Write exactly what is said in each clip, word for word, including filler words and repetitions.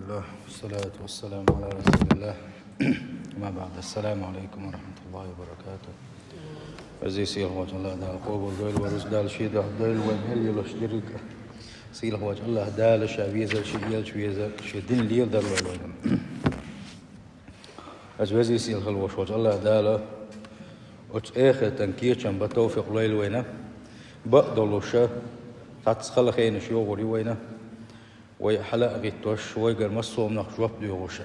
Алхамдулиллах, вассалату вассаламу аля расулиллах. Амма баъд, ассаламу алейкум ва рахматуллахи ва баракатух. Веза-сийлахь волчу АллахӀ Дала къобал дойла вай рузба, Дала шен дуьхьа дойла вай мел йолуш дерриг а. Сийлахь волчу АллахӀ Дала ша везар, шен элча везар, шен дин леладар лойла вайна. Аса веза-сийлахь хила волуш волчу АллахӀ Дала оцу эхартан кечам бан товфикъ лойла вайна, бакъ долуша, цхьацца хала хенаш йогӀур ю вайна. Вай хьала а гӀиттош, вайгара массо а хӀуманах жоп доьхуша.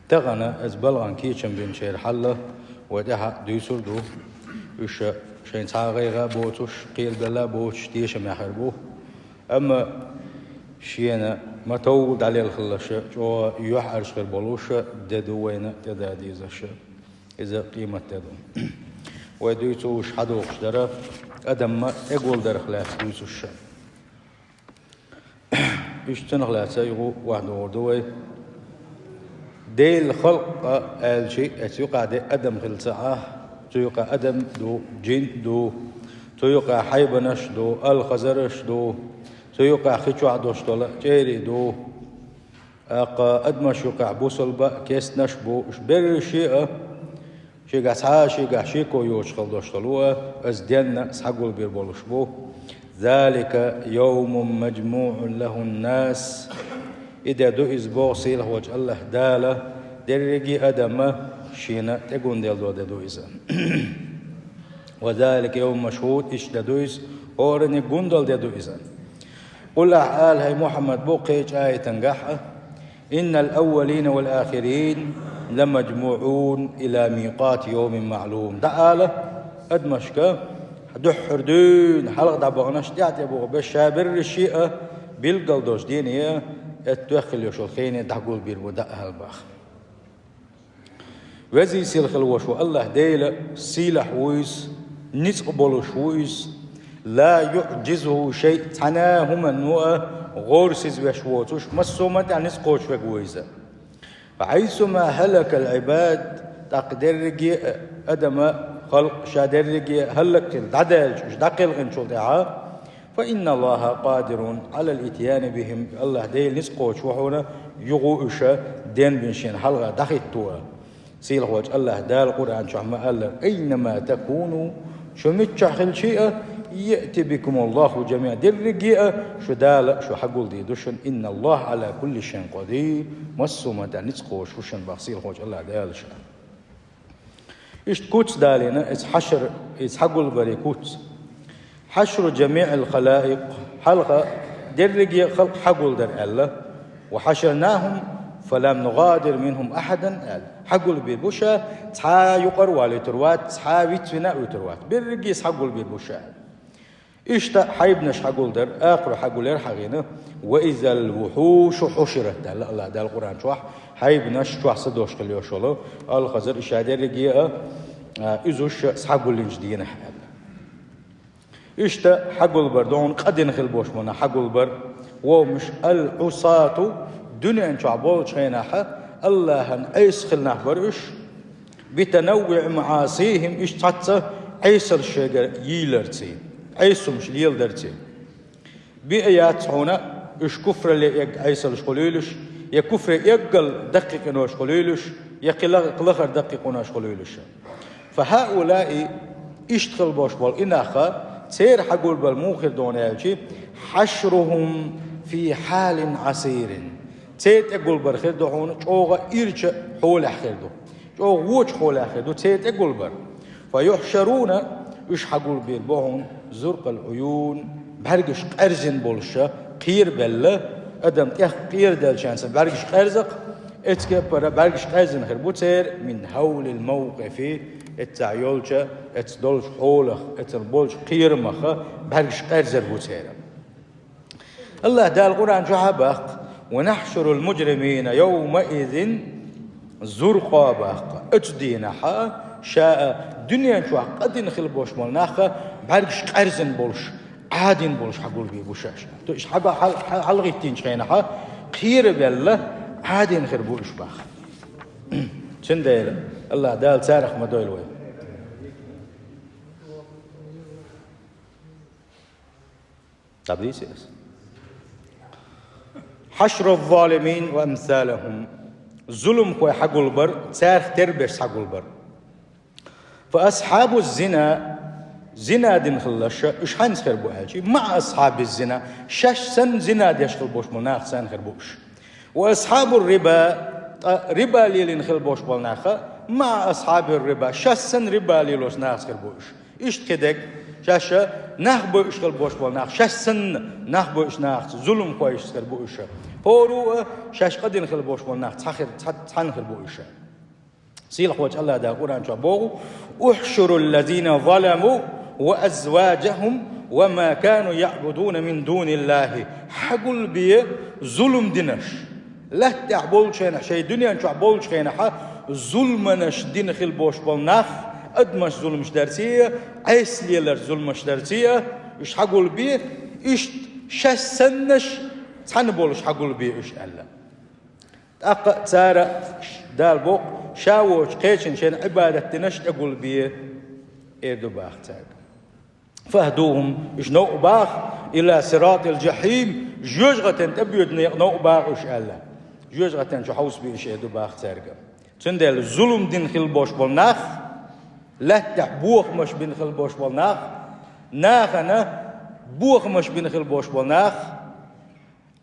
Тахана аса балгӀан кечам бинчеран хьал вай тӀаьхьа дуьйцур ду. Уьш шайн цхьа а гӀайгӀа а боцуш, кхерабелла а боцуш, тешамехь хир бу. Амма шена ма-товва дӀалелхаллаша, чӀогӀа юьхьӀаьржа хир болуша де ду вайна тӀеда дезаша. Иза къемат де ду. Вай дуьйцуш хьадогӀуш дара, адам ма тӀегулдарх лаьцна дуьйцуша. Уьш цунах лаьцна юха охьадогӀур ду вай. Делан халкъ а аьлчи, оцу юкъа де адам хила ца Ӏа, цу юкъа адам ду, джин ду, цу юкъа хьайбанаш ду, алхазараш ду, цу юкъа хи чохь долуш долу чӀерий ду. ТӀаккха адамаш юкъахь бусалба а, кестнаш а бу, уьш берриш а, шегахь цхьа а шегахь шеко йоцуш хила долуш долу а, аса денна схьагулбир болуш бу. «Залика йовмун маджмуъун лахун-нас». И де ду иза, боху сийлахь волчу АллахӀ Дала, дерриге а адам шена тӀегунделла де ду иза. «Ва залика йовмун машхуд», иштта де ду иза, хӀораниг гундалла де ду иза. Къул, ахьа ала, хӀай Мухьаммад, боху кхечу аятангахь а: «Иннал аввалина вал ахирин ламаджмуъун ила микъати йовмин маълум». ДӀаала адамашка, дуьххьара дуьйна хьалха дӀабаханаш, тӀаьхьа тӀебаха берш, ша берриш а билггал долчу дене, эттоьххилла йолуш йолу хене дӀагулбийр бу дӀаала баха. Веза-сийлахь хила волуш волу АллахӀ Дела сийлахь ву иза, ницкъ болуш ву иза, ла юъджизуху шай, цхьана а хӀуманна а гӀорасиз веш воцуш, массо а хӀуманна тӀехь ницкъ кхочуш верг ву иза. Ва хьайсума хӀалакал Ӏибад, тӀаккха дерриге а адам, халкъ ша дерриге а хӀаллакьхилла дӀадаьлча, уьш дӀакхелхинчул тӀаьхьа, «Фа инна Аллаха къадирун Ӏалал итияни бихим», АллахӀ Дела ницкъ кхочуш ву хьуна юха уьш денбина шена хьалха дӀахӀитто. Сийлахь волчу АллахӀ Дала Къуръан чохь ма-аллара: «Айнама такуну», шу миччахь хилча а, «яъти бикумуллаху джамиъа», дерриге а шу Дала шу хьагулдийр ду шуна, «инна Аллаха Ӏала кулли шайин къадир», массо а хӀуманна тӀехь ницкъ кхочуш ву шуна баха сийлахь волчу АллахӀ Дала ша. Иштта куц далийна, иза хьашар, иза хьагулбаре куц. «Хьашру джамиъил халаикъ», хьалха дерриге а халкъ хьагулдар аьлла, «ва хьашарнахум фалам нугадир минхум ахьадан», аьлла. Хьагулбийр бу ша, цхьа а юкъара валийтур вац, цхьа а вицвина а вуьтур вац. Берриге а схьагулбийр бу ша. Иштта хьайбанаш хьагулдар, акхарой хьагулъяр хьахийна, «ва изал вухьушу хьушират», аьлла АллахӀ Дала Къуръан чохь, хьайбанаш чохь са долуш хила йолуш йолу, алхазар, иштта дерриге а, а, уьзуш схьагулйинчу дийнахь аьлла. Иштта хьагулбар ду хьуна къа дина хила болуш болу нах хьагулбар, вовмаш, ал-Ӏусату, дуьнен чохь болчу хенахь АллахӀан Ӏеса хила нах бара уьш, «битанаввуӀи маӀасихим», иштта цхьацца Ӏесалш шайгара йийларций, Ӏесумаш леладарций. Биъ яц хьуна уьш куфралле эгга Ӏесалш хуьлуьйлуш, я куфре эггал даккхий къинош хуьлуьйлуш, я кхин ла-, лахара даккхий къинош хуьлуьйлуш. «Фа хьаулаи», иштта хила болуш болу и нах, церан хьагулбар муха хир ду аьлчи, «хьашрухум фи хьалин Ӏасирин». Церан тӀегулбар хир ду хьуна чӀогӀа ирча хьолехь хир ду. ЧӀогӀа вочу хьолехь хир ду церан тӀегулбар. «Фа юхьшаруна», уьш хьагулбийр бу хьуна, «зуркъал Ӏуюн», бӀаьргаш къаьрзина болуша, кхерабелла, адам тӀех къераделчаьнца бӀаьргаш къаьрзакх, эцу кепара бӀаьргаш къаьрзина хир бу церан, «мин хьавлил мавкъифи», эццахь йолча, эцу долчу хьолах, эцар болчу кхерамаха бӀаьргаш къаьрзар бу церан. АллахӀ Дала Къуръан чохь а баккха: «Ва нахьшурул муджримина йовмаизин зуркъа», баккха. Оцу дийнахь ша а дуьнен чохь къа дина хила болуш болу нах бӀаьргаш къаьрзина болуш, Ӏадина болуш хьагулбийр бу ша. То есть хьаба-, хьал-, хьал-, хьалагӀиттинчу хенахь кхерабелла, Ӏадина хир бу уьш баха. Цундела АллахӀ Дала царах ма дойла вай. ДӀадийци аса. حشر الظالمين وأمثالهم. Зуламхой хьагулбар, царах тербеш хьагулбар. فأصحاب الزنا, зина дина хилалаш, уьш хьанца хир бу аьлча, مع أصحاب الزنا, шаьш санна зина деш хила болаш бола нах санна хир бу уьш. وأصحاب الربا, ткъа риба лелийна хила болаш бола нах, مع أصحاب الربا, шаьш санна риба лелош нахаца хир бу уьш. Иштта кхидерг, шаьш нах бойуш хила болаш бола нах, шаьш санна нах бойуш нахаца, зуламхойшца хир бу уьш. ХӀоруо а шаьш къа дина хила болаш бола нах цхьа хир, цхьа, цхьана хир бу уьш. Сийлахьволчу АллахӀ Дала Къуръан чохь боху: احشروا الذين ظلموا وأزواجهم وما كانوا يعبدون من دون الله. Хьагулбе зулам динарш. Лаьтта тӀехь болчу хенахь, шайн дуьнен чохь болчу хенахь, зуламаш дина хила болаш болу нах, адамаш зуламаш дарций а, Ӏеса леларш зуламаш дарций а, уьш хьагулбе, иштта шаьш саннаш цхьаьна болуш хьагулбе уьш аьлла. ТӀаккха цара, Дала боху, ша воцчу кхечанна шайна Ӏибадат динарш тӀегулбе, эр ду боху цаьрга. فاهدوهم, уьш новкъа боху, إلى صراط الجحيم, жоьжахатин тӀебоьду некъа новкъа боху уьш аьлла. Жоьжахатин чу хьовсабе уьш эр ду боху цаьрга. Цундела зулам дина хила болаш болу нах, лаьтта тӀехь бохамаш бина хила болаш болу нах, нахана бохамаш бина хила болаш болу нах,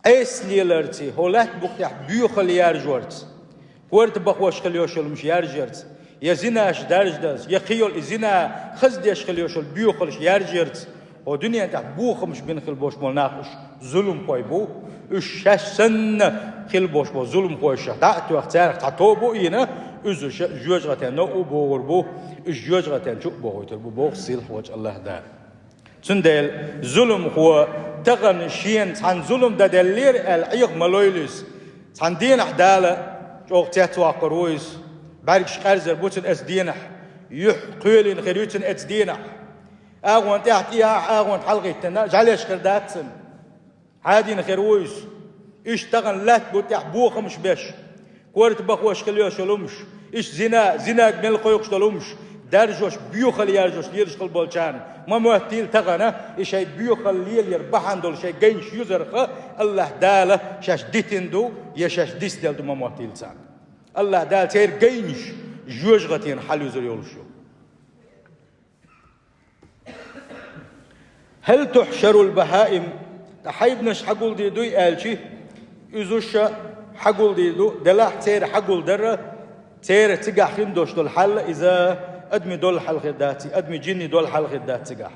Ӏеса леларца, хӀокху лаьтта букъа тӀехь боьхалла яржорца, корта бахош хила йолуш йолу хӀумнаш яржорца, я зинаш даржадалц, я кхин йолу и зина хаза деш хила йолуш йолу боьхаллаш яржорца, хӀокху дуьнен тӀехь бохамаш бина хила болуш болу нах уьш зуламхой бу, уьш шаьш санна хила болуш болу зуламхойшах дӀа а тоьхна, царах цхьа тоба а йина, уьш жоьжахатин новкъа а богӀур бу, уьш жоьжахатин чу а бохуьйтур бу, боху сийлахьволчу АллахӀ Дала. Цундела зуламхо тахана шена цхьаьна зулам дан деллера аьлла, Ӏеха ма лойла иза. Цхьана дийнахь Дала чӀогӀа цецвоккхур ву иза. БӀаьргаш къаьрзар бу цуьнан оцу дийнахь. Юьхь кхоьлина хир ю цуьнан оцу дийнахь. АгӀонна тӀехь тӀехьа, агӀонна хьалахӀиттина, жӀаьлеш хир дац цуьнан. Хьадина хир ву иза. Иштта тахана лаьтта букъа тӀехь бохамаш беш, корта бахош хила йолуш йолу хӀумнаш, иштта зина, зинага мел кхойкхуш долу хӀумнаш, даржош, боьхалла яржош лелаш хила болчарна ма моттийла тахана, и шайн боьхалла лелаяр бахьана долу шайн гайнаш юзарх АллахӀ Дала шаьш дитина ду я шаьш дисделла ду ма моттийла царна. АллахӀ Дала церан гайнаш жоьжахатина хьалаюзур йолуш ю. هل تحشر البهائم, ткъа хьайбанаш хьагулдийр дуй аьлча, иза уьш хьагулдийр ду, делахь церан хьагулдар а, церан цигахь хин долуш долу хьал а иза адамийн долу хьал хир дац, адамийн жинийн долу хьал хир дац цигахь.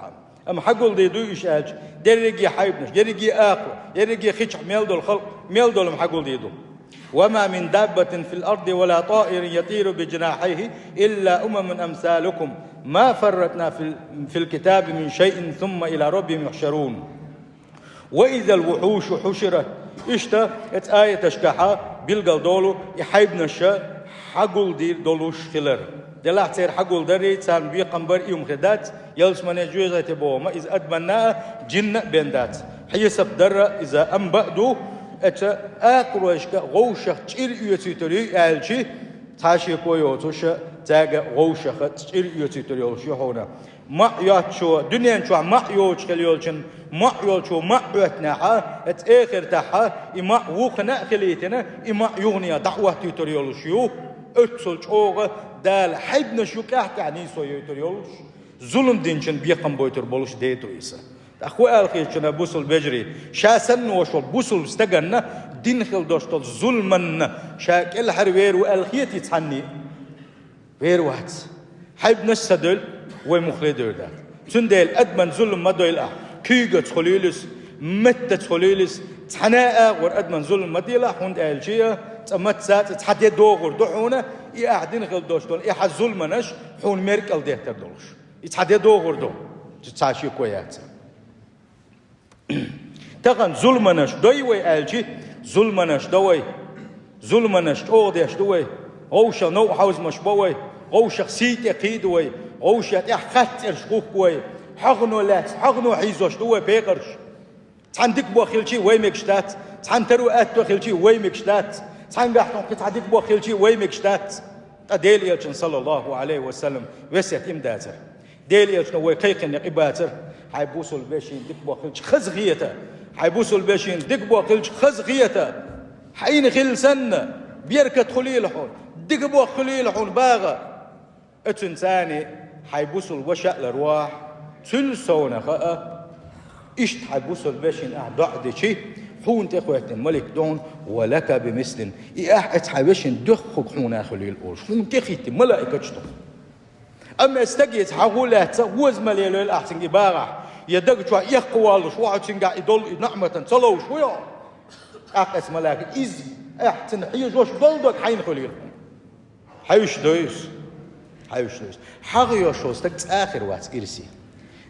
Амма хьагулдийр дуй уьш аьлча, дерриге хьайбанаш, дерриге акхар, дерриге хи чохь мел долу халкъ, мел долу-м хьагулдийр ду. وما من دابة في الأرض ولا طائر يطير بجناحيه إلا أمم أمثالكم ما فرطنا في ال-، في الكتاب من شيء ثم إلى ربهم يحشرون. وإذا الوحوش حشرت. Иштта, эцу аяташкахь билгал долу и хьайбанаш хьагулдийр долуш хилар. Делахь церан хьагулдарий, царна бекхам бар и хӀума хир дац, ялсамане, жоьжахате боху, амма иза адамна а, жинна а бен дац. Хьесап дар а иза амма бакъ ду, эцу акхаройшка вовшах чӀир оьцуьйтур юй аьлча, цхьа шеко йоцуш, цаьрга вовшах чӀир оьцуьйтур йолуш ю хьуна. МаӀа йоцучо, дуьнен чохь маӀа йоцуш хила йолчун, маӀа йолчо маӀа Ӏоьттинехь, эцу эхартахь и маӀа вукхана а хилийтина, и маӀа юхане дӀа а хӀоттуьйтур йолуш ю. Оццул чӀогӀа Дала хьайбанаш юкъехь тӀехь нийсо йойтур йолуш, зулам динчун бекхам бойтур болуш Дела ду иза. ТӀаккха хӀун аьлла хеташ ю, бусалба вежарий? Ша санна волуш волу бусалба стаганна дина хила долуш долу зуламанна ша кӀелхьара вер ву аьлла хетий цхьанний? Вер вац. Хьайбанаш ца девлла, вай муххале а девр дац. Цундела адаман зулам ма дойла ахь, куьйгаца хуьлийла иза, меттаца хуьлийла иза, цхьана а агӀор адаман зулам ма делахь, хӀунда аьлча цкъа маца а цхьа де догӀур ду хьуна, и ахь дина хила долуш долу и хьан зуламанаш хьуна меркӀал деттар долуш. И цхьа де догӀур ду, цу цхьа шеко яц. Тахана зуламанаш дой вай аьлча, зуламанаш до вай. Зуламанаш чӀогӀа деш ду вай. Вовшах новкъа хьовзамаш бо вай. Вовшах сий тӀе кхийду вай. Вовшех тӀехь хатта цӀераш хӀутту вай. Хьоьхуно лаьцна, хьоьхуно хьийзош ду вай пекъарш. Цхьана дика боху хилчий вай мегаш дац, цхьана таро аьтто хилчий вай мегаш дац, цхьаьнгахь тхуна кхин цхьа дика боху хилчий вай мегаш дац. Ткъа Дела Элчан, саллаллаху Ӏалайхи ва саллам, весет и ма дацара. Дела Элчано вай кхайкхина некъ и бацара, хьайн бусалба вешин дика боху хилча хазахета, Хьайн бусалба вешин дика бо хилча хаза хета, хьайна хилла санна, беркат хуьлийла хьуна, дика бо хуьлийла хьуна багӀа. Оцунца хьайн бусалба ваша а ларвахь, цул совнаха а, иштта хьайн бусалба вешин ахь доӀа дичи, хьуна тӀекхоьттина малик ду хьуна, ва лака би мислин. И ахь эца хьайн вешин дуьххьуг хьуна хуьлийла олуш, хьуна тӀехӀиттина малаикаш ду хьуна. Амма эца стаге хьагӀ а лаьцна, воза ма лелойла ахь цуьнга и багӀахь, я даг чохь эккхаваллуш ву хьо цуьнгахь и долу, и ниӀматан ца ловш ву хьо. ТӀаккха эца малаика иза, ахь цунна хьежош долу дог хьайна хуьлийла хьуна. Хьаьвсуш ду иза. Хьаьвсуш ду иза. ХьагӀ йолуш волу стаг цкъа а хир вац ирсе.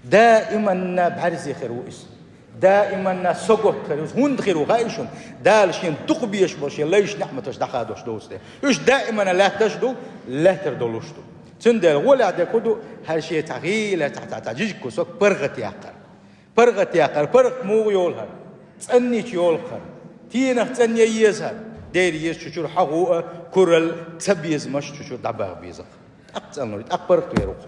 Даиманна бӀаьрзе хир ву иза. Даиманна соготта хир ву иза. ХӀунда хир ву хаьий шуна? Дала шена дукха безаш болу шен лайш, ниӀматаш дӀахадош доцу тӀе. Уьш даиманна лаьтташ а ду, лаьттар долуш а ду. Цундела гӀолехь дерг хӀун ду, хӀара шен цхьа гӀийла, цхьа, цхьа, цхьа жижиг кусок паргӀат яккхар. ПаргӀат яккхар, паргӀат муха йолу хӀара? ЦӀанйича йолу хӀара. Тенах цӀанъян еза хӀара. Дера еза чу чуьра хьагӀ а, куралла, цабезамаш чу чуьра дӀабаха беза-кх. ТӀаккха цӀанлур, тӀаккха паргӀат вер ву-кх.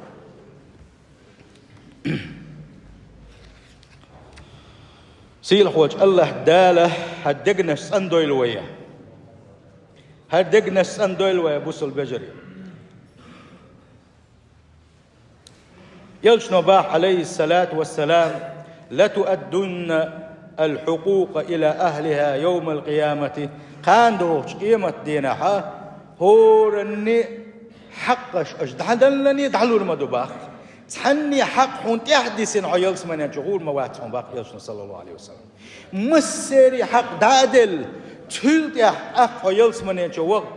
Сийлахьчу АллахӀ Дала хӀара дегнаш цӀандойла вай. ХӀара дегнаш цӀандойла вай, бусалба вежарий. Элчано боху, Ӏалайхиссалату вассалам: «Латуаддунна ал-хьукъукъа ила ахлиха йовмал-къиямати». Кхана догӀучу къематденахь хӀоранна хьакъаш аша дӀадаллалц дӀалур ма ду боху. Цхьанне хьакъ хьуна тӀаьхьа дисина хьо ялсаманен чу гӀур ма вац хьуна боху Элчано, саллаллаху Ӏалайхи ва саллам. Массеран хьакъ дӀа а делла, цул тӀаьхьа тӀаккха хьо ялсаманен чу ваха,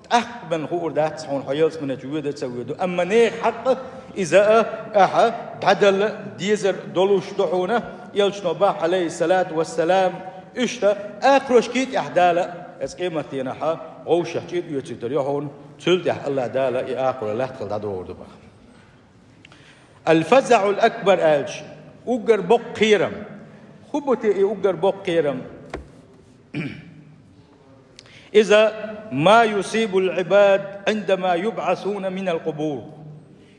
тӀаккха бен хуур дац хьуна хьо ялсаманен чу воьду а ца воьду. Амма нехан хьакъ иза а, ахьа дӀадала дезар долуш ду хьуна, Элчано боху, Ӏалайхиссалату вассалам, иштта акхарошкий тӀехь Дала, эца къематденахь вовшех чӀир оьцуьйтур ю хьуна, цул тӀехь АллахӀ Дала и акхаро лаьтта хила дӀадогӀур ду боху. Ал-фазаӀул акбар аьлча, уггар боккха кхерам. ХӀун бу те и уггар боккха кхерам? Иза ма юсибул Ӏибад Ӏиндама юбӀасуна минал къубур.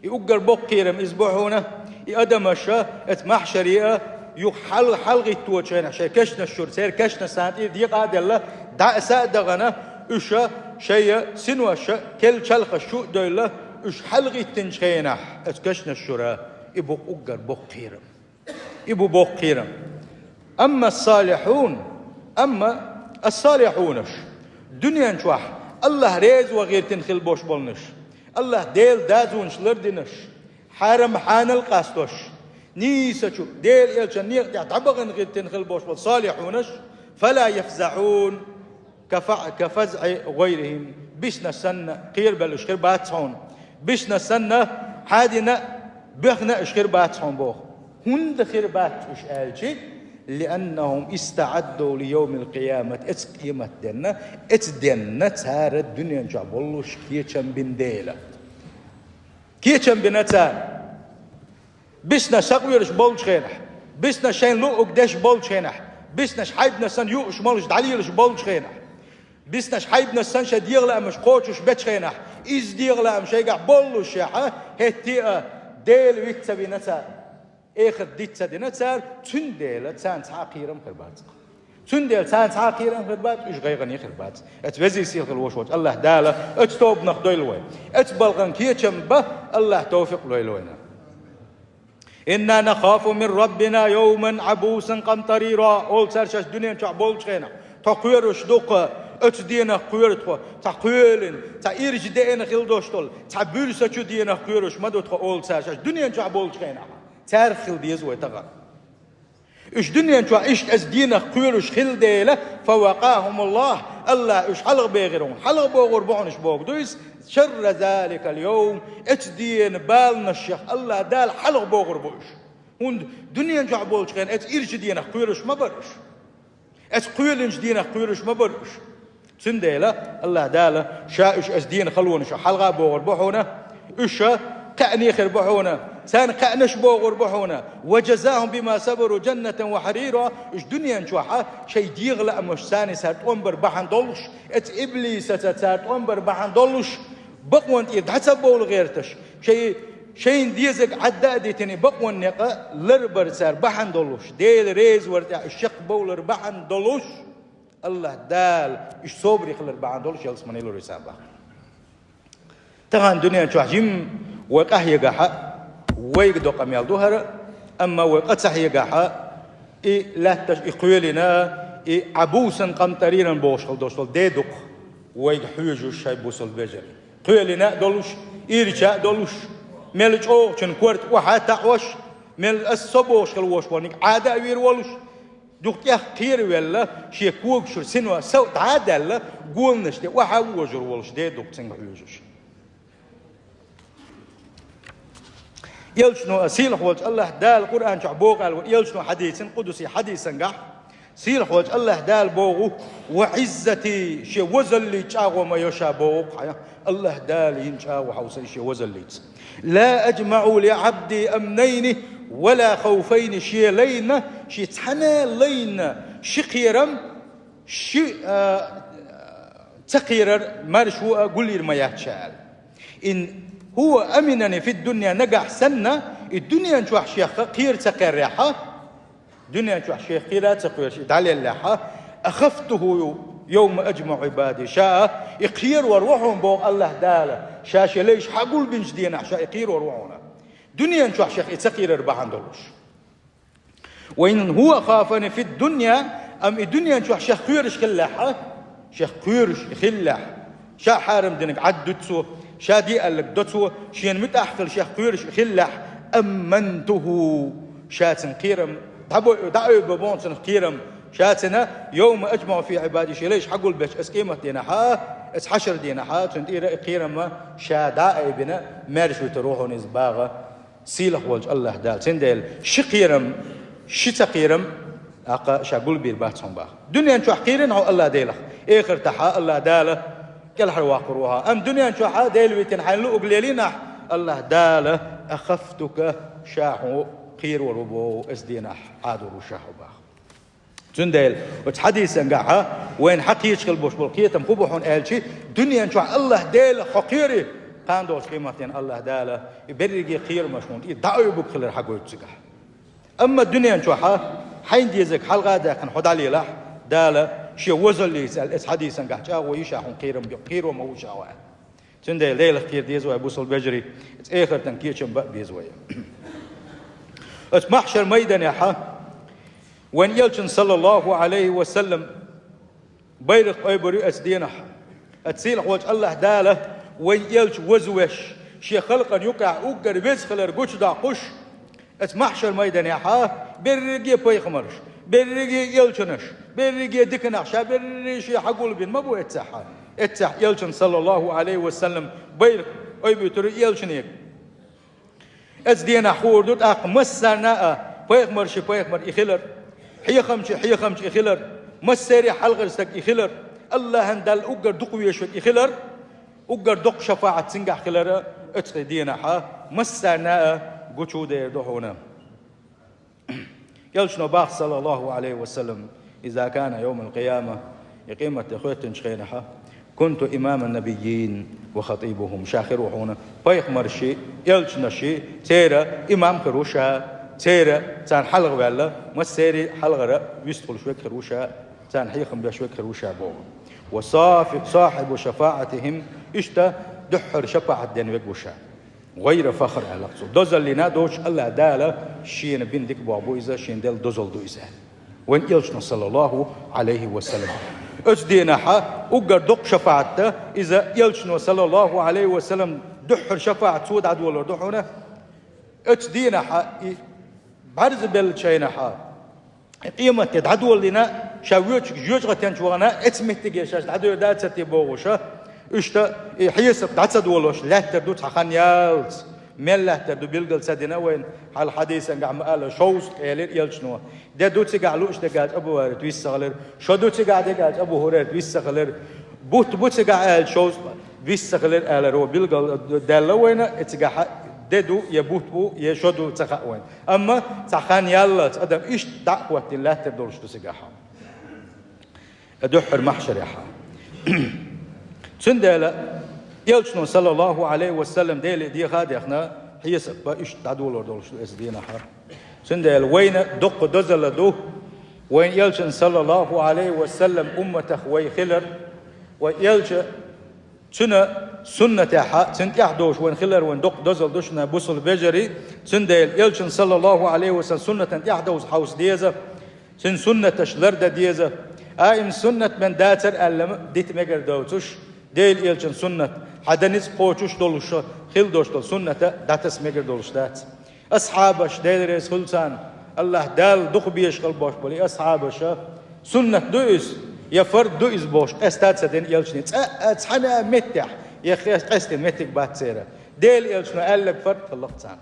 И уггар боккха кхерам иза бу хьуна, и адамаш а, эца маьхьшаре а, юха хьал-, хьалагӀитточу хенахь, шайн кешнаш чуьра, церан кешнаш царна тӀера декъа а делла, дӀа а, са а дахана, уьш а, шайн синош а, керла чалхаш чу а девлла, уьш хьалагӀиттинчу хенахь, эца кешнаш чуьра, и бу уггар боккха кхерам. И бу боккха кхерам. Амма ас-салихьун, амма ас-салихьунаш, дуьнен чохь АллахӀ реза ван гӀиртина хила болуш болнаш, АллахӀ Делан дозанаш лардинарш, хьарам-хьанал къастош, нийсачу Делан элчан некъа тӀехь дӀабахана гӀиртина хила болуш болу салихьунаш, фала яфзаӀун, ка фа-, ка фазӀи гӀайрихим, биснаш санна кхерабелла уьш хир бац хьуна. Биснаш санна хьадина а, боьхна а уьш хир бац хьуна боху. ХӀунда хир бац уьш аьлча, лианнахум истаӀадду ли йовмил къиямат, эца къематденна, эца денна цара дуьнен чохь боллуш кечам бина дела. Кечам бина цара. Биснаш сакъоьруш болчу хенахь, биснаш шайн луъург деш болчу хенахь, биснаш хьайбанаш санна юуш молуш дӀалелаш болчу хенахь, биснаш хьайбанаш санна шайн дегӀан лаамаш кхочуш бечу хенахь, иза дегӀан лаам шайгахь боллушехь, хӀетте а Дела виц ца вина цара, эхарт диц ца дина цара, цундела царна цхьа а кхерам хир бац. Цундела царна цхьа а кхерам хир бац, уьш гӀайгӀане хир бац. Эца везий сийлахь волуш волчу АллахӀ Дала оцу тобанах дойла вай. Оцу балхана кечам бан АллахӀ тавфикъ лойла вайна. Инна нахафу мин раббина йовман Ӏабусан къамтарира, олу цара шаьш дуьнен чохь болчу хенахь. Тхо кхоьруш ду-кх, оцу денах кхоьру тхо, цхьа кхоьлина, цхьа ирча деана хила долуш долу, цхьа буьрса чу денах кхоьруш ма ду тхо, олу цара шаьш дуьнен чохь болчу хенахь. Цаьрах хила деза вай тахана. Уьш дуьнен чохь иштта оцу денах кхоьруш хилла дела, фавакъахумуллахь, АллахӀ уьш хьалхабехира хьуна, хьалхабохур бу хьуна уьш бохург ду иза, шарра заликал йовм, оцу денан баланашех АллахӀ Дала хьалхабохур бу уьш. ХӀунда дуьнен чохь болчу хенахь оцу ирча денах кхоьруш ма бара уьш. Оцу кхоьлинчу денах кхоьруш ма бара уьш. Цундела АллахӀ Дала ша уьш оцу денан халонашах хьалха а бохур бу хьуна, уьш кхаьъне хир бу хьуна, царна кхаьънаш бохур бу хьуна, ва жазахум бима сабару жаннатан ва хьарира, уьш дуьнен чохь шайн дегӀан лаамашца царна тӀом бар бахьана долуш, оцу иблисаца цара тӀом бар бахьана долуш, бакъонан тӀера дӀа ца бовла гӀерташ, шайн Шайна дезарг Ӏадда а дитина, бакъонан некъа ларбар цар бахьана долуш, Дела реза вар тӀехь уьш чекхбовлар бахьана долуш, АллахӀ Дала уьш собаре хилар бахьана долуш ялсамане лур ю царна боху. Тахана дуьнен чохь жимма вай къахьегахь а, вайга до къамел ду хӀара, амма вай къа ца хьегахь а, и лаьтташ и кхоьлина, и Ӏа бусан къамтӀарийран бохуш хила долуш долу де дукха вайга хьоьжуш шайн бусалба вежарий. Кхоьлина а долуш, ирча а долуш, мел чӀогӀачун корта охьа а таӀош, мел ас со бохуш хила вош ваниг Ӏада а вийр волуш, дукха тӀех кхеравелла, шен когашура сино сов дӀа а даьлла, гонаш тӀе охьа а вожур волуш де дукха цуьнга хьоьжуш. Элчано, сийлахь волчу АллахӀ Дала Къуръан чохь боху аьлла, Элчано хьадийцина, къудси хьадисан гахь, сийлахь волчу АллахӀ Дала боху: «Ва Ӏиззати», шен возаллица чӀагӀо ма йо ша боху хьан, АллахӀ Дала йина чӀагӀо хьовса шен возаллица. «Ла аджмаӀу ли Ӏабди амнайни ва ла хавфайни», шен лайна, шен цхьана лайна ши кхерам, ши, а, ца кхерар маршо а гулйир ма яц ша аьлла. «Ин хӀува аминани фид-дунья», нагахь санна, и дуьнен чохь шех кхера ца кхеррехьа, дуьнен чохь шех кхера а ца кхоьруш и дӀалеллехьа, «ахафтуху йовма аджмаӀу Ӏибади», ша и кхерор ву хьуна боху АллахӀ Дала, ша шен лайш хьагулбинчу денахь ша и кхерор ву хьуна. Дуьнен чохь шех и ца кхерар бахьана долуш. «Ва ин хӀува хафани фид-дунья», амма и дуьнен чохь шех кхоьруш хиллехьа, шех кхоьруш хиллехь, ша хьарам динарг Ӏад дуьту цо, ша де аьлларг до цо, шена муьтӀахь хила шех кхоьруш хиллехь, «аммантуху», ша цуьнан кхерам дӀабо-, дӀаайбо боху цунах кхерам, ша цуьнан, «йовма аджмаӀу фи Ӏибади», шен лайш хьагулбечу аса къематденахьа, аса хьашар денахьа, цуьнан тӀера и кхерам ша дӀа а айбина, маьрша вуьтур ву хьуна иза баха. Сийлахь волчу АллахӀ Дала. Цундела ши кхерам, ши ца кхерам, тӀаккха ша гулбийр бац хьуна баха. Дуьнен чохь кхийрина хьо АллахӀ Делах, эхартахьа АллахӀ Дала кӀелхьарваккхур ву хьо. Амма дуьнен чохьа Дела витина хьайна луъург лелийнахь, АллахӀ Дала, «ахафтука», ша хьо кхерор ву боху, аса денахь Ӏадор ву ша хьо баха. Цундела оцу хьадисан гахьа вайна хьан кхеташ хила болуш болу кхетам хӀун бу хьуна аьлчи, дуьнен чохь АллахӀ Делах хьо кхери, кхана долчу къематдийнахь АллахӀ Дала и берриге кхерамаш хьуна тӀе дӀаайбург хилар хьагойту цигахь. Амма дуьнен чохьа хьайна дезарг хьалха а даьккхина хьо дӀалелахь, Дала шен возаллица аьлла, оцу хьадисан гахь чӀагӀо йи ша хьуна кхерам бе-, кхеро ма ву ша хьо аьлла. Цундела Делах кхера деза вай, бусалба вежарий, оцу эхартан кечам бан беза вай. Оцу махьшар майданехьа вайн элчан, саллаллаху Ӏалайхи ва саллам, байракх айбур ю оцу денахь. Оцу сийлахь волчу АллахӀ Дала вайн элча вазвеш, шен халкъана юкъахь уггар веза хилар гучудоккхуш, оцу махьшар майданехьа берриге пайхамарш, берриге элчанаш, берриге диканах ша берриге шен хьагулбина ма бу эццехьа. Эццехь элчан, саллаллаху Ӏалайхи ва саллам, байракх айбуьйтур ю элчанега. Оцу денахь хуур ду тӀаккха массарна а, пайхамарши пайхамар и хилар, хьехамчи хьехамча и хилар, массеран хьалхара стаг и хилар, АллахӀан Далла уггар дукха везаш верг и хилар, уггар доккха шафаӀат цуьнгахь хилар оцу денахьа массарна а гучудер ду хьуна. Элчано боху, саллаллаху Ӏалайхи ва саллам: «Иза кана йовмал къияма», и къематде хоьттинчу хенахьа, «кунту имаман набиййин ва хатибухум», ша хир ву хьуна пайхамарши, элчанаши, церан имам хир ву ша, церан, царна хьалха ваьлла, массеран хьалхара вистхуьлуш верг хир ву ша, царна хьехам беш верг хир ву ша боху. «Ва сахи-, сахибу шафаӀатихим», иштта дуьххьара шафаӀат ден верг ву ша. «ГӀайра фахр», аьлла цо. Дозаллина доцуш АллахӀ Дала шена бина дика боху бу иза, шена делла дозалла ду иза. Вайн элчано, саллаллаху Ӏалайхи ва саллам. Оцу денахьа уггар доккха шафаӀат дан иза, элчано, саллаллаху Ӏалайхи ва саллам, дуьххьара шафаӀат цо дӀадолор ду хьуна. Оцу денахьа и бӀаьрзе беллачу хенахьа къематде дӀадолийна, ша воьдучу жоьжахатенчу вахана, эцу меттиге шаьш дӀадоьрда а ца те бохуша, иштта и хьесап дӀа ца долуш, лаьттар ду цхьа хан яллалц. Мел лаьттар ду билгал ца дина вайна, хьал хьадисан гахь ма-аллара, шовзткъа элира элчано. Де ду цигахь лууш дегача Абу Хурайрат вист ца хилира, шо ду цигахь дегача Абу Хурайрат вист ца хилира, бутт бу цигахь аьлча шовзткъа вист ца хилира аьлла, ро билгал даьлла вайна, и цигахь де ду, я бутт бу, я шо ду ца хаьа вайна. Амма цхьа хан яллалц адам иштта дӀа а хӀоттийна лаьттар долуш ду цигахь. Дуьххьара махьшарехьа. Цундела элчано, саллаллаху Ӏалайхи ва саллам, Деле деха а дехна, Хьесап а иштта дӀадолор долуш ду эцу дийнахьа. Цундела вайна доккха дозалла ду вайн элчан, саллаллаху Ӏалайхи ва саллам, умматах вай хилар, вай элча цуьнан суннатехьа, цуьнан тӀехь долуш вайн хилар вайн доккха дозалла ду шуна, бусалба вежарий. Цундела элчан, саллаллаху Ӏалайхи ва саллам, суннатан тӀехь довза хьовса деза, цуьнан суннаташ лардан деза. Аим суннат бен дацар аьлла ма дита мегар доцуш, Делан элчан суннат, хьан дан ницкъ кхочуш долуш хила долуш долу сунната дӀатаса мегар долуш дац. Асхьабаш, Дела реза хуьлу царна, Аллахь Дала дукха безаш хила бош болу и асхьабаша, суннат ду иза, я фард ду иза бохуш, къаьстад ца дина элчане, цкъа а цхьана а меттехь, я къаьстина меттиг бац церан. Делан элчано аьлларг фард хилла-кх царна.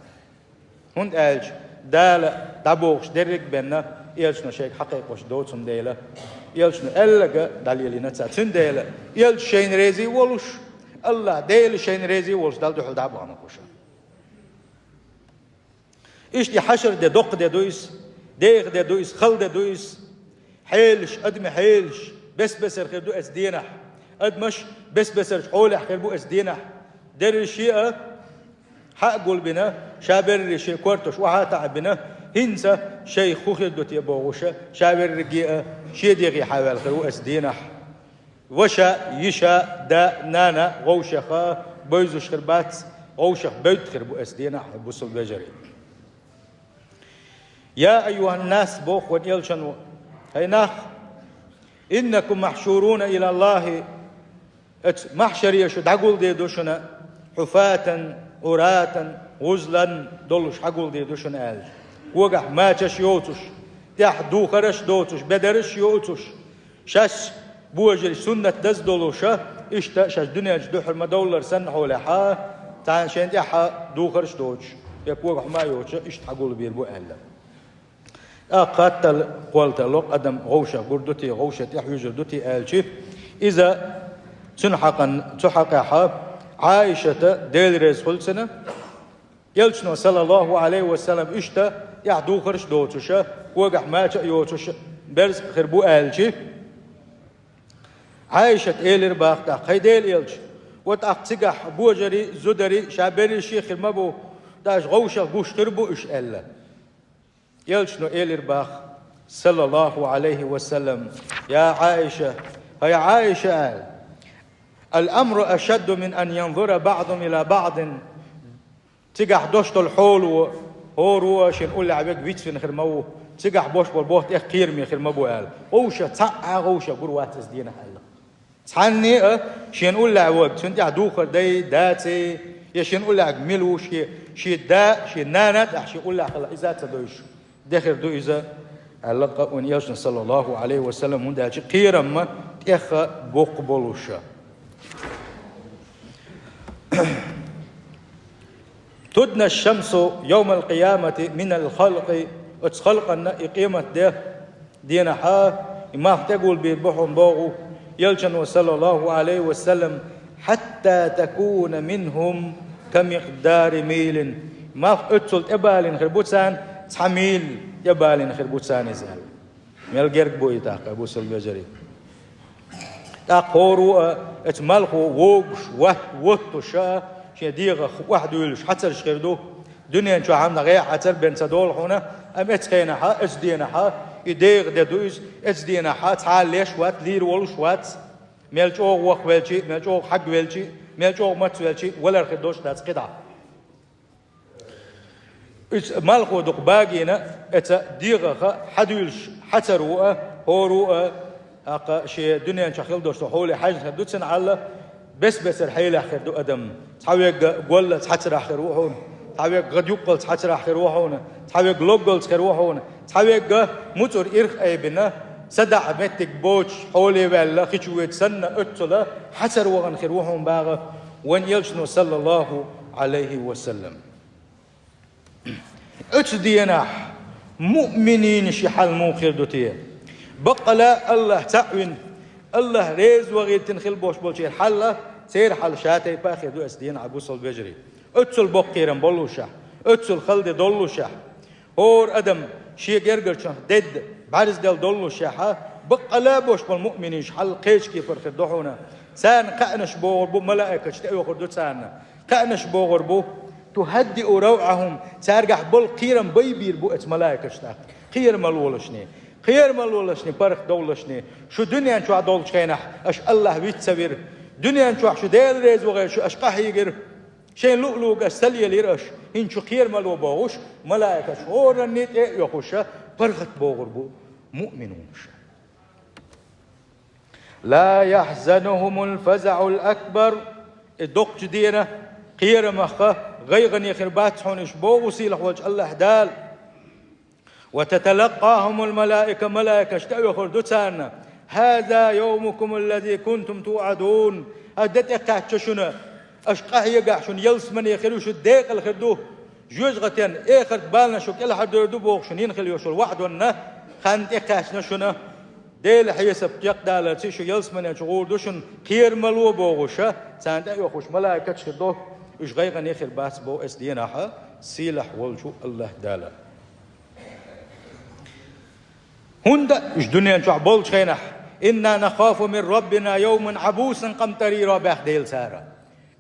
ХӀунда аьлча Дала дӀабохуш дерриг а бенна, элчано шайга хьакхайкхош доцун дела, элчано аьлларг дӀалелийна цара. Цундела элча шайна реза а волуш, Аллахь Дела шайна реза а волуш, Далла дуьхьал дӀа а бахана кхуша. Иштта и хьашар де доккха де ду иза, деха де ду иза, хала де ду иза. Хьелаш, адамийн хьелаш бес-бесара хир ду эцу дийнахь. Адамаш бес-бесарчу хьолехь хир бу эцу дийнахь. Дерриш а хьа а гулбина, ша берриш а кортош охьа а таӀабина, хӀинца шайх хӀун хир ду те бохуша, ша верриге а шен дегӀе хьаваьлла хир ву эцу дийнахь. Ваша, йиша, да, нана вовшаха бевзаш хир бац, вовшах бевдда хир бу эцу дийнахь, хӀай бусалба вежарий. Я айюханнас, боху вайн элчано, хӀай нах, иннакум махьшуруна илаллахи, эцу махьшаре шу дӀагулдийр ду шуна, хьуфатан, Ӏуратан, гӀузлан долуш хьагулдийр ду шуна аьлла. Когахь мачаш йоцуш, тӀехь духараш доцуш, бедарш йоцуш, шаьш божарий суннат даза долуша, иштта шаьш дуьнен чу дуьхьал ма довллара санна хьолехьа, царна шайн тӀехьа духарш доцуш, я когахь ма йоцуша, иштта хьагулбийр бу аьлла. ТӀаккха хаттал кхолтало адам гӀовшах гур ду те, гӀовша тӀехь вуьжур ду те аьлчи, иза цуьнан хьакъан, цу хьакъехьа Ӏайшата, Дела реза хуьлу цуьнан, элчано, саллаллаху Ӏалайхи ва саллам, иштта тӀехь духарш доцуша, когахь мача а йоцуша берза хир бу аьлчи, Ӏайшат элира баха тӀаккха, хӀай Делан элча, ва тӀаккха цигахь божарий, зударий, ша берриш а хир ма бу, тӀаккха гӀовшах гуш хир бу уьш аьлла. Элчано элира баха, саллаллаху Ӏалайхи ва саллам, я Ӏайша, хӀай Ӏайша аьлла, ал-амру ашадду мин ан янзура баъдум ила баъдин. Цигахь дош долу хьоло, хӀоро а шен уллехь вег вицвина хир ма ву, цигахь бош болу боху тӀех кхераме хир ма бу аьлла. ГӀовша, цхьа а гӀовша гур вац иза дийнахь аьлла. Цхьанне а шен уллехь ваг, цуьнан тӀехь духар дай, даций, я шен уллехьаг мила ву шен, шен да, шен нана тӀехь шен уллехь хила иза ца дойуш. Дехир ду иза, аьлла-кх вайн элчано, саллаллаху Ӏалайхи ва саллам, хӀунда аьлча кхерам тӀех боккха болуша. Тудна шамсу йовмал къиямати минал халкъи, оцу халкъанна и къемат де, денахьа, и малх тӀегулбийр бу хьуна боху, элчано, саллаллаху Ӏалайхи ва саллам, хьатта такуна минхум ка микъдари милин. Малх оццул тӀебалийна хир бу царна, цхьа мил тӀебалийна хир бу царна иза аьлла. Мел герга бу и тӀаккха, бусалба вежарий. ТӀаккха хӀоро а, оцу малхо вогуш, ват-, воттуш а, шен дегӀах охьадуьйлуш хьацарш хир ду. Дуьнен чохь хьанна гӀе хьацар бен ца долу хьуна, амма эцу хенахьа, эцу денахьа, и дегӀа де ду иза, эцу денахьа цхьа а леш вац, лийр волуш вац. Мел чӀогӀа вахвелчи, мел чӀогӀа хьагвелчи, мел чӀогӀа мацвелчи, валар хир долуш дац кхидӀа. Иза малхо дукха багийна, эца дегӀаха хьадуьйлуш хьацар ву а, хӀоро а, аккха шен дуьнен чохь хила долуш долу хьоле хьаьжна хир ду цуьнан хьал, бес-бесара хьелехь хир ду адам. Цхьа вегга голлалц хьацарахь хир ву хьуна, цхьа вегга гӀадъюккъалц хьацарахь хир ву хьуна, цхьа вегга логгалц хир ву хьуна, цхьа вегга муцӀур ирх айбина, садаӀа меттиг боцуш, хьоле ваьлла, хи чу воьду санна, оццула хьацар вахана хир ву хьуна багӀа вайн элчано, саллаллаху Ӏалайхи ва саллам. Оцу денахь муъминийн ши хьал муха хир ду те? Баккъала Аллах цхьаъ вина, Аллах реза вахийтина хила бош болчеран хьал, церан хьал ша тайпа а хир ду оцу денахь, бусалба вежарий. Оццул боккхийран боллушехь, оццул хала де доллушехь, хӀора адам шен гергарчунах дедда бӀаьрзделла доллушехьа, баккъала бош болу муъминийн ши хьал кхечу кепара хир ду хьуна. Царна кхаънаш богӀур бу, малаикаташ тӀеоьхур ду царна. Кхаънаш богӀур бу, يهدئ روعهم, цаьргахь болу кхерам байбийр бу оцу малайкаша тӀаккха. Кхерамал волушний, кхерамал волушний, паргӀатдовлушний, шу дуьнен чохь долчу хенахь аша АллахӀ виц ца вира. Дуьнен чохь шу Дела реза ву гӀерта шу аша къахьийгира. Шайн луъ-луъуг аша ца лелийра аша. ХӀинца шу кхерамало бохуш, малайкаша хӀоранний тӀе а оьхуша, паргӀат богӀур бу муъминунаша. لا يحزنهم الفزع الأكبر. И доккхачу дийнахь, кхерамах, гӀайгӀане хир бац хьуна уьш боху сийлахь волчу АллахӀ Дала. وتتلقاهم الملائكة, малайкаш тӀеоьхур ду царна: هذا يومكم الذي كنتم توعدون. ХӀара де тӀекхаьчча шуна, аша къахьегахь шуна ялсамане хир ю, шу декъала хир ду. Жоьжахатин, эхарт баланаш шу кӀелхьардевр ду бохуш шуна йина хила йолуш йолу ваӀданна хан тӀекхаьчна шуна. Делан хьесап чекхдаларца шу ялсамане чу гӀур ду шуна, кхерамало бохуша, царна тӀеоьхуш малайкаш хир до, уьш гӀайгӀане хир бац боху эцу дийнахь сийлахь волчу АллахӀ Дала. ХӀунда уьш дуьнен чохь болчу хенахь: إنا نخاف من ربنا يوما عبوسا قمطريرا баьхна Дела цара.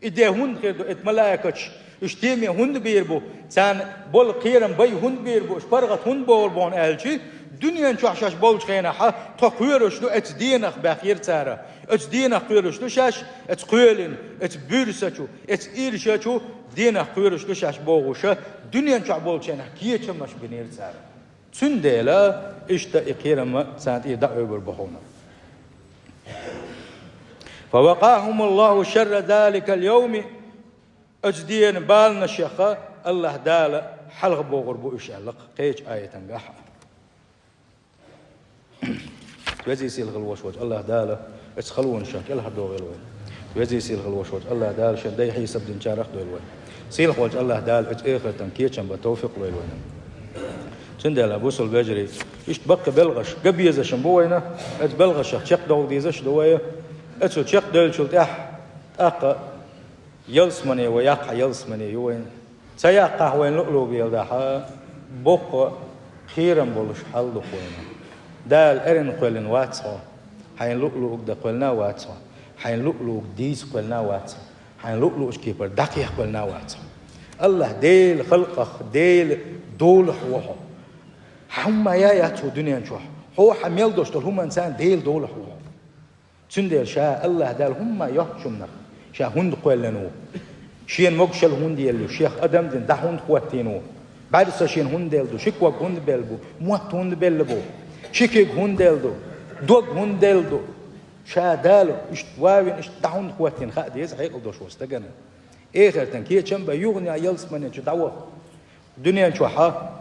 И де хӀунда хир ду, эта малайкаш, уьш теме хӀунда бийр бу, царна болу кхерам бай хӀунда бийр бу, уьш паргӀат хӀунда богӀур бу аьлчи, дуьнен чохь шаьш болчу хенахь тхо кхоьруш ду, эца денах баьхира цара. Эца денах кхоьруш ду шаьш, эца кхоьлина, эца буьрса чу, эца ирша чу денах кхоьруш ду шаьш бохуша, дуьнен чохь болчу хенахь кечамаш бинера цара. Цундела иштта и кхерам царна тӀера дӀаоьбур бу хьуна. فوقاهم الله شر ذلك اليوم. Оцу дена баланашеха АллахӀ Дала хьалха богӀур бу уьш аьлла кхечу аятангахь. Везий сийлахь волуш волчу АллахӀ Дала оцу халонашах кӀелхьардохийла вай. Везий сийлахь волуш волчу АллахӀ Дала шен дай хьесап динчарах дойла вай. Сийлахь волчу АллахӀ Дала оцу эхартан кечам бан товфикъ лойла вайна. Цундела, бусалба вежарий, иштта баккхий белхаш, ган безаш бу вайна, оцу белхашах чекхдовла дезаш ду вай, оцу чекхдевллачул тӀаьхьа тӀаккха ялсамане вай яккха ялсамане ю вайна. Ца яккхахь вайна луъ-луъу белахь, боккха кхерам болуш хьал ду-кх вайна. Дала эрна кхоьллина вац хьо, хьайна луъ-луъург дан кхоьллина а вац хьо, хьайна луъ-луъург дийца кхоьллина а вац хьо, хьайна луъ-луъучу кепара дӀакхехьа кхоьллина а вац хьо. АллахӀ Делан халкъах, Делан долахь ву хьо. Хьан хӀумма яц хӀу дуьнен чохь. Хьо хьан мел долуш долу хӀуманца Делан долахь ву хьо. Цундела ша АллахӀ Дала хӀумма йоцчунах ша хӀунда кхоьллина ву? Шена могушалла хӀунда елла ю? Шех адам дина дӀа хӀунда хӀоттийна ву? БӀаьрса шена хӀунда делла ду? Ши ког хӀунда белла бу? Мотт хӀунда белла бу? Ши куьг хӀунда делла ду? Дог хӀунда делла ду? Ша Дала иштта вавина, иштта дӀа хӀунда хӀоттийна хаа деза хьекъал долуш волу стагана. Эхартан кечам бан юханехь ялсамане чу дӀаваха. Дуьнен чохьа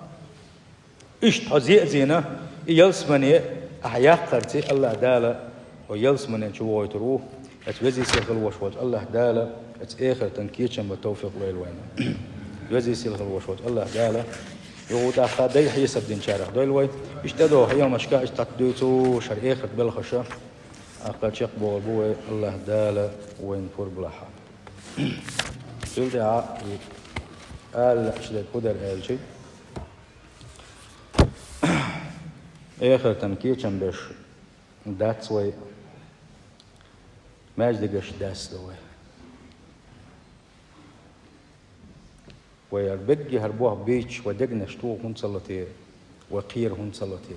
иштта хьо зеазийна, и ялсамане ахьа яккхарций АллахӀ Дала хьо ялсамане чу вохуьйтур ву. Оцу везий сийлахь волуш волчу АллахӀ Дала оцу эхартан кечам бан товфикъ лойла вайна. Везий сийлахь волуш волчу АллахӀ Дала юха тӀаккха дай хьесап динчарах дойла вай. Иштта тӀедогӀу хьехамашка иштта тӀе дуьйцуш хӀара эхарт белхаша, тӀаккха чекхбохур бу вай, АллахӀ Дала вайна пурба лахь. Цул тӀаьхьа ала лаьаш дерг хӀун дара аьлча, эхартан кечам беш дац вай, маьждигаш даьсса ду вай. Вай хӀара бегги хӀара боху бийцаш, вай дегнаш тоха хӀунда ца ло те, вай кхера хӀунда ца ло те?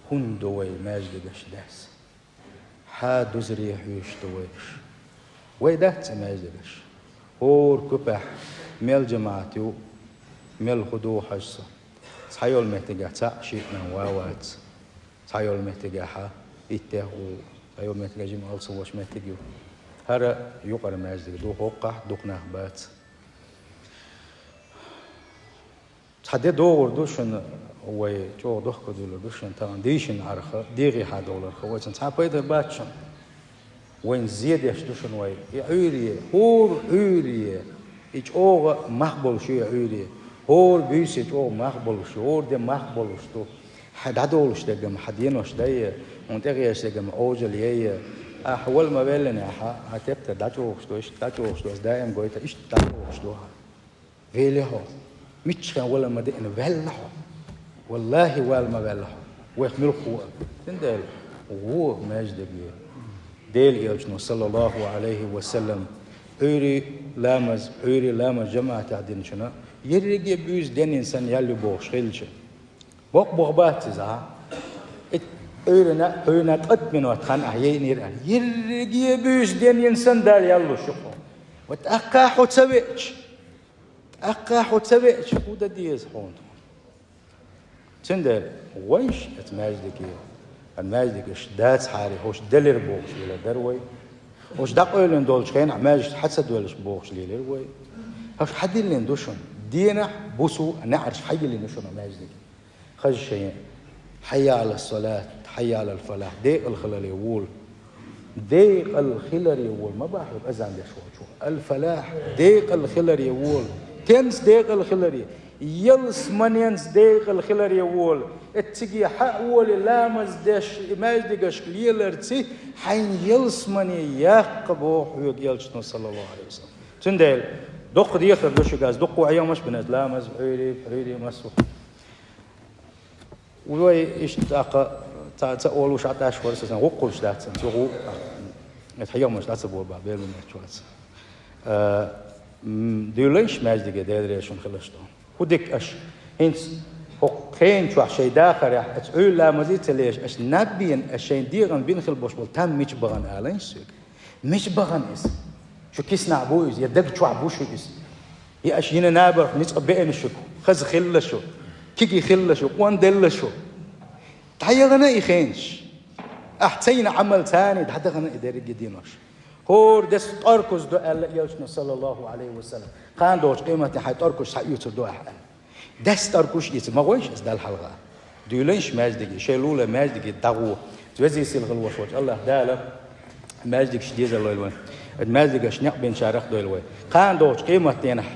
ХӀунда ду вай маьждигаш даьсса? Хьан дузаре хьоьжуш ду вай уьш? Вай дац и маьждигаш. ХӀора куьпехь мел жамаӀат ю, мел хӀун ду хьажа со. Цхьайолу меттигехь цхьаъ шиъ нан ван вац. Цхьайолу меттигехь иттех ву, цхьайолу меттигехь жима алсам волчу меттиг ю. ХӀара юкъара маьждиг ду, хӀокхахь дукха нах бац. Цхьа де догӀур ду шуна, вай чӀогӀа дохкадуьйлур ду шуна, тахана дийшина Ӏарха, дегӀехьа довларха, вайцунна цхьа пайда бац шуна. Вайна зен деш ду шуна вай. И Ӏуьйре, хӀора Ӏуьйре, и чӀогӀа мах болуш ю и Ӏуьйре. ХӀора буьйса чӀогӀа мах болуш ю, хӀора де мах болуш ду. Хьан дӀадолуш дерг-м хьан денош дай, хьуна тӀегӀерташ дерг-м Ӏожалла яй. Ахьа вала ма веллинехь, хьан тептар дӀачӀогӀуш ду, иштта дӀачӀогӀуш ду, ас даим гойту, иштта дӀачӀогӀуш ду хьан. Велли хьо. Миччахьа вала ма деана, ваьлла хьо. ВаллахӀи, вала ма ваьлла хьо. Вайх муьлхха ву а. Цундела ву маьждиге. Делан Элчано, саллаллахӀу Ӏалайхи ва саллам, Ӏуьйре ламаз, Ӏуьйре ламаз жамаӀатехь динчунна, ерриге буьйса денйина санна ял ю бохуш хилча, боккха бохам бац иза, а? И Ӏуьйранна, Ӏуьйранна кӀант минот хан ахь яйнера аьлла, ерриге буьйса денйина санна Дала ял луш ю хьуна. Ва тӀаккха хьо ца веача, тӀаккха хьо ца веача, хӀун дан деза хьуна? Цундела вайша оцу маьждиге, хӀара маьждигаш дацахьара, хӀорш делира бохуш лелар дара вай. ХӀорш дӀакъевлина долчу хенахь маьждиг хьан ца доьллуш бохуш лелира вай. ХӀорш хьан диллина ду шуна? Дийнахь, буса неӀарш хьан йиллина ду шуна маьждиге? Хаза шайн: «Хьайя Ӏала салат, хьайя Ӏала фалахь», декъала хиларе вола. Декъала хиларе вола ма боху азан деш волчо. Ал-фалахь, декъала хиларе вола. Тенца декъала хиларе? Ялсаманенца декъала хиларе вола. Эцциге хьан а волий ламаз деш, и маьждигашка леларца хьайна ялсамане яккха боху хьоьга элчано, саллаллаху Ӏалайхи ва саллам. Цундела дуккха дехар ду шуьга, аз дуккха хьехамаш бина, аз ламаз, Ӏуьйре, Ӏуьйре, массо. Вай иштта тӀаккха ца, ца олуш а тӀаш вара сан, гӀуллакхаш дац сан, цу гӀу-, эта хьехамаш дӀа ца бора бан, бермин меттачу вац. А, м, дуьйлайша маьждиге, Дела реза шуна хиларш ду. ХӀун дика аша? ХӀинца хӀокху хенан чохь шайн дахарехь, аша Ӏуьйре ламазе а ца леша, аша наб бена, аша шайн дегӀан бина хила болуш болу там мича бахана алайша соьга? Мича бахана иза? Шу киснахь бу иза, я даг чохь бу шу иза? Я аша йина набарх ницкъ беана шу, хаза хилла шу, киги хилла шу, къон делла шу? ДӀаяхана и хенаш. Ахь ца йина Ӏамал царний дӀадахана и дерриге денош. ХӀора дас тӀоркуз ду аьлла элчано, саллаллаху Ӏалайхи ва саллам. Кхана догӀучу къематдийнахь хьайн тӀоркуш схьаоьцур ду ахь аьлла. Дас тӀоркуш а ийца, ма гӀойша аса Далла хьалха. Дуьйлайша маьждиге, шайн лулахь маьждиге дӀагӀо. Везий сийлахь волуш волчу АллахӀ Дала маьждигаш дезар лойла вайн. Оцу маьждигаш некъ бинчарах а дойла вай. Кхана догӀучу къематдийнахь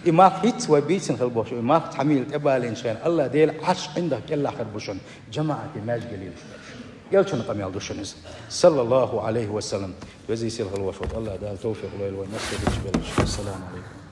и малх хӀинцца вай бийцина хила бохуш, и малх цхьа мийла тӀебалийначу хенахь, АллахӀ Дела Ӏарш ӀиндагӀ кӀелахь хир бу шуна, жамаӀате маьждиге лелаш берш. Элчанан къамел ду шуна иза. Саллаллаху Ӏалайхи ва саллам. Везий сийлахь волуш волчу АллахӀ Дала тавфикъ лойла вайн массо а дикачу белхашка. Ассаламу Ӏалайкум.